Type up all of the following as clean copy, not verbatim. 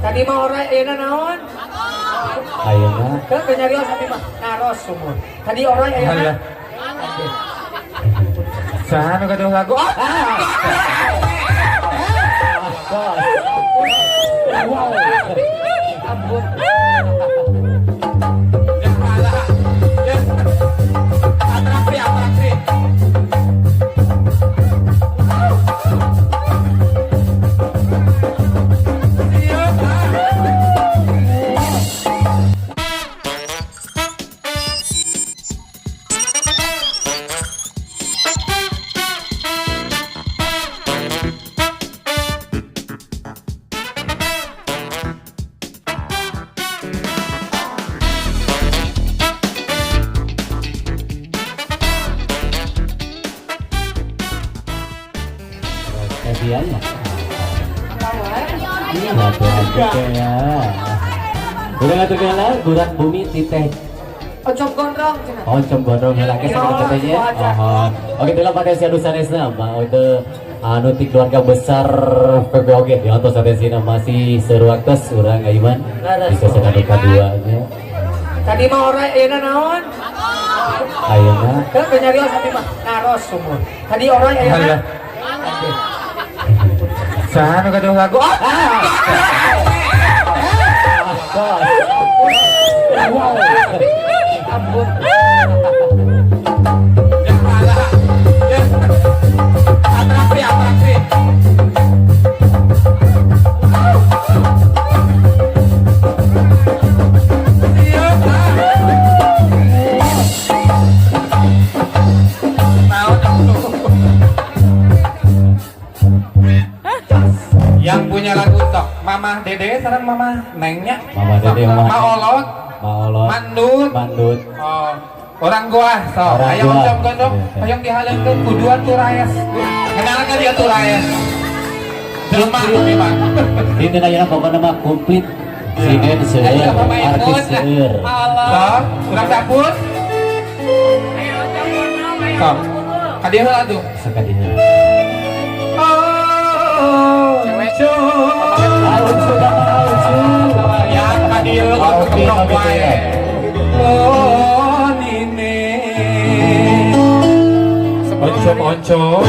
Tadi mah oray, ayeuna naon? Ayeuna. Kan teu nyarios abi mah naros sumur. Tadi oray, ayeuna. Alah. Saha nu gaduh lagu? Ah! Wow. Ampun. Ya, alah. Ya. Atraksi, atraksi. Siap, ah. Kasihan ya. Hati-hati ya. Udah nggak terkenal Gurat Bumi Titeh. Oncom gondrong cenah. Oncom gondrong heula ke sama katanya. Mohon. Oke, itulah pada anu sanesna mah itu anu ti keluarga besar PPOG di ontos atensina masih seru waktos urang Aiman bisa sedang kadua nya. Tadi mah oray, ayeuna naon? Ayeuna. Kan teu nyarios abi mah naros sumur. Tadi oray, ayeuna. Alah. Saha nu gaduh lagu? Ah! Wow. Ampun. Ya, alah. Ya. Atraksi, atraksi. Siap, ah. Naon atuh? Yang punya lagu sok Mama Dede sareng Mama Nengnya. Mama Dede, Mama Ma Olot, Maolot. Mandut. Mandut. Oh, orang gua sok. Orang Ayo gua. oncom gondrong, Iya. hayang dihalengkeun kuduan turaes. Kenalkan dia turaes. Jelema memang. Dinten ayeuna pokokna mah komplit. Sinden seueur, Ayo Mama artis Ikut. seueur. Sok, urang dapur. Sok. Ka dieu heula tuh. Sakadieu. Oh, Aucu, aucu. Ya, ka dieu Oke, kemprong oke, wae. Oh, nini. Oncom oncom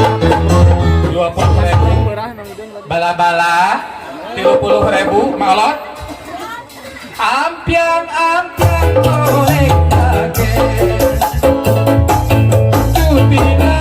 20 ribu, bala-bala 30 ribu, malot ampiang ampiang goreng dage cutina.